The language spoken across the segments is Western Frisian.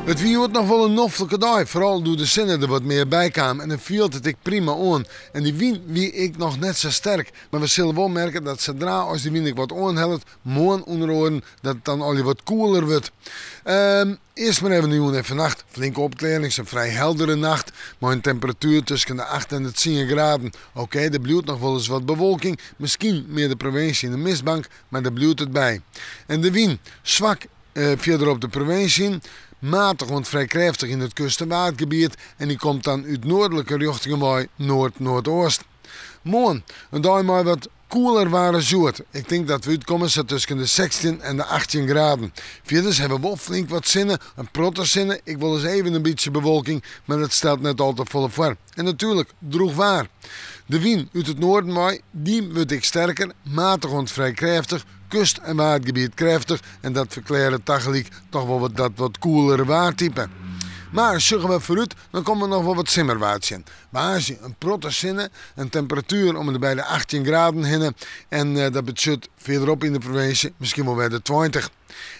It wie hjoed noch wol in noflike dei, foaral doe't de sinne der wat mear by kaam en dan fielt it ek prima oan. En dy wyn wie ek noch net sa sterk, mar we sille wol merke dat sadra as dy wyn ek wat oanhellet, moarn ûnder oaren, dat it dan allegear wat koeler wurdt. Ehm, earst mar even de jûn en fannacht. Flinke opklearrings, in frij heldere nacht mei in temperatuer tusken de 8 en de 10 graden. Okee, der bliuwt noch wolris wat bewolking, miskien mear de provinsje yn de mistbank, mar dêr bliuwt it by. En de wyn, swak fierder op de provinsje, matich oant frij krêftich yn it kust- en waadgebiet en dy komt dan út noardlike rjochtingen wei noard-noardeast. Moarn, in dei mei wat koeler waar as hjoed. Ik tink dat we útkomme sa tusken de 16 en de 18 graden. Fierders ha we wol flink wat sinne, in protte sinne, ek wolris even in bytsje bewolking, mar dat stelt net al te folle foar. En natuerlik droech waar. De wyn út it noarden wei, dy wurdt ek sterker, matich oant frij krêftich, kust- en waadgebiet krêftich en dat ferklearret tagelyk toch wol wat dat wat koelere waartype. Mar sjogge we foarút, dan komme we noch wol wat simmerwaar tsjin. Woansdei in protte sinne, in temperatuer om en by de 18 graden hinne en dat betsjut fierderop yn de provinsje miskien wol wer de 20.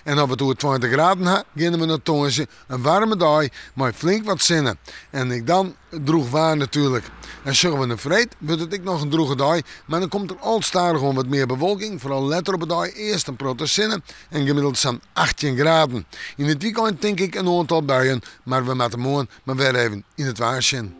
En as we it oer 20 graden ha, geane we nei tongersdei, in waarme dei mei flink wat sinne. En ek dan droech waar natuerlik. En sjogge we nei freed, wurdt it ek noch in droege dei, mar dan komt der al stadichoan wat mear bewolking, foaral letter op 'e dei earst in protte sinne en gemiddeld sa'n 18 graden. Yn it wykein tink ik in oantal buien, mar we moatte moarn mar wer even yn it waar sjen.